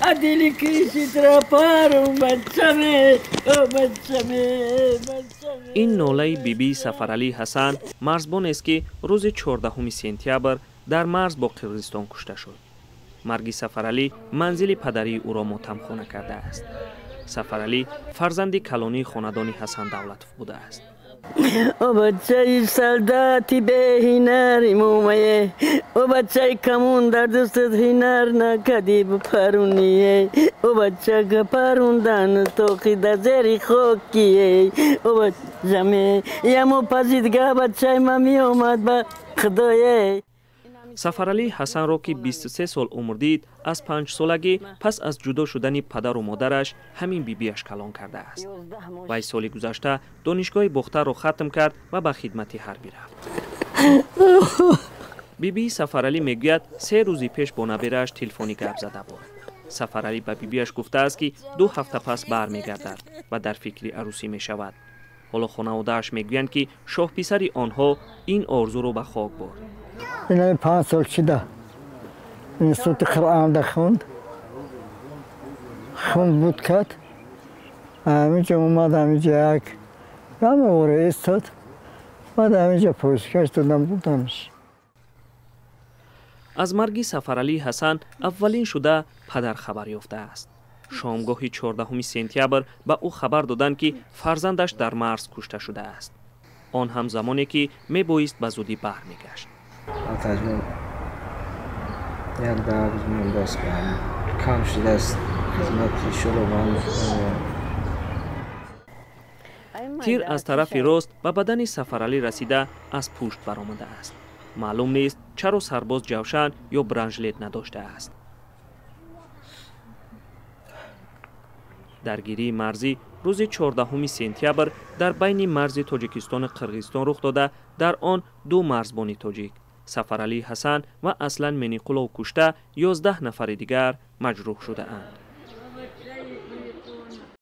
Адили кишитра парум бачаме, о бачаме, бачаме. Ин нолаи бибии Сафаралӣ Ҳасан марзбонест, ки рӯзи 14 сентябр дар марз бо Қирғизистон кушта шуд. Марги Сафаралӣ манзили падарии ӯро мотамхона кардааст. Сафаралӣ фарзанди калонии хонадони Ҳасан Давлатов будааст. О бачаи солдати беҳинари мумае, о бачаи камун дар дастат ҳинар накади бипаруние, о бачака парундан тоқи дар зери хокие, о бачаме ямо пазидга бачаи ма меомад ба худое. Сафаралӣ Ҳасанро, ки 23 сол умр дид, аз 5-солагӣ пас аз ҷудо шудани падару модараш ҳамин бибиаш калон кардааст. Вай соли гузашта донишгоҳи Бохтарро хатм кард ва ба хидмати ҳарбӣ рафт. Бибии Сафаралӣ мегӯяд, 3 рӯзи пеш бо наберааш телефонӣ гап зада буд. Сафаралӣ ба бибиаш гуфтааст, ки 2 ҳафта пас бармегардад ва дар фикри арӯсӣ мешавад. Ҳоло хонаводааш мегӯянд, ки шоҳписари онҳо ин орзуро ба хок бурд. Ина 5 сол шида институти Қуръонда хонд, хонд буд кард, ҳаминҷо омад, ҳаминҷо як ҳама истод, баъд ҳаминҷо поискаш додам, будамш. Аз марги Сафаралӣ Ҳасан аввалин шуда падар хабар ёфтааст. Шомгоҳи 14 сентябр ба ӯ хабар доданд, ки фарзандаш дар марз кушта шудааст. Он ҳам замоне, ки мебоист ба зудӣ бармегашт. Атаҷон як 10 рӯз мондааст, ки кам шудааст хизмати шуробан. Тир аз тарафи рост ба бадани Сафаралӣ расида аз пушт баромадааст. Маълум нест, чаро сарбоз ҷавшан ё бранжлет надоштааст. Даргирии марзӣ рӯзи 14 сентябр дар байни марзи Тоҷикистону Қирғизистон рух дода, дар он 2 марзбони тоҷик Сафаралӣ Ҳасан ва Аслан Мениқулов кушта, 11 нафари дигар маҷрӯҳ шудаанд.